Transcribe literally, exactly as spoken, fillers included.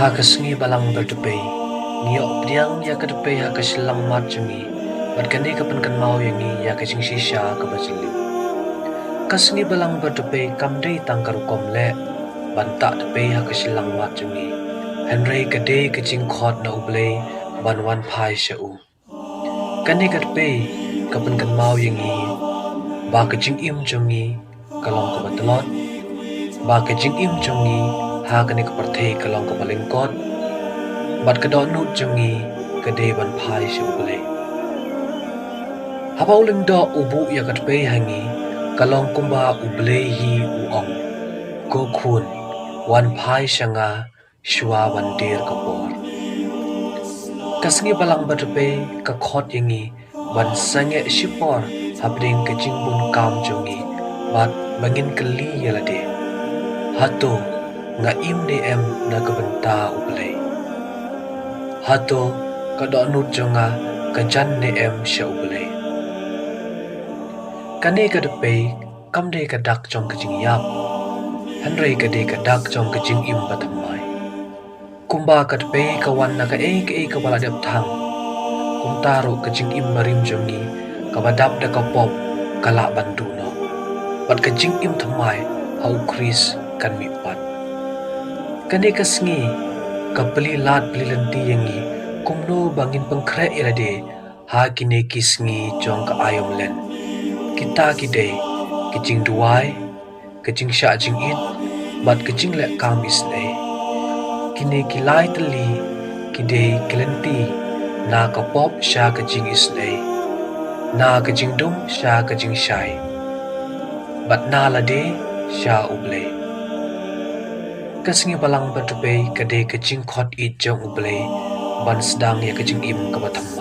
Ha ka sngi Balang Batpei, ngi ïoh pdiang ïa ka dpei ha ka shyllangmat jong ngi, bad kane ka pynkynmaw ïa ngi ïa ka jingshisha kaba jylliew. Ka sngi Balang Batpei kam dei tang ka rukom leh ban tah dpei ha ka shyllangmat jong ngi, hynrei ka dei ka jingkhot na U Blei ban wan phai sha u. Kane ka dpei ka pynkynmaw ïa ngi ba ka jingim jong ngi ka long kaba tlot, ba ka jingim jong ngi ha kane ka pyrthei ka long kaba lyngkot, bad ka dohnud jong ngi ka dei ban phai sha U Blei. Haba u lyngdoh u buh ïa ka dpei ha ngi, ka long kumba U Blei hi u ong, "Ko khun, wan phai sha nga shuwa ban dier ka por." Ka sngi Balang Batpei ka khot ïa ngi ban sangeh shipor hapdeng ka jingbun kam jong ngi, bad ba ngin kylli ïa lade, "Hato nga im ne em na ka bynta U Blei? Hato ka dohnud jong nga ka jan ne em sha U Blei?" Kane ka dpei kam dei ka dak jong ka jingïap, hynrei ka dei ka dak jong ka jingim bathymmai. Kumba ka dpei ka wan na kaei kaei kaba la dep thang, kumta ruh ka jingim barim jong ngi kaba dap da ka pop ka lah ban duh noh, bad ka jingim thymmai ha U Khrist kan mihpat. Kane ka sngi ka plie lad plie lynti ïa ngi kumno ba ngin pynkhreh ïa lade ha kine ki sngi jong ka aïom len. Kita ki dei ki jingduwai, ka jingshah jingit, bad ka jingleh kam isynei. Kine ki lai tylli ki dei ki lynti na ka pop sha ka jingisynei, na ka jingdum sha ka jingshai, bad na lade sha U Blei. Ka sngi Balang Batpei ka dei ka jingkhot ïeit jong U Blei ban sdang ïa ka jingim kaba thymmai.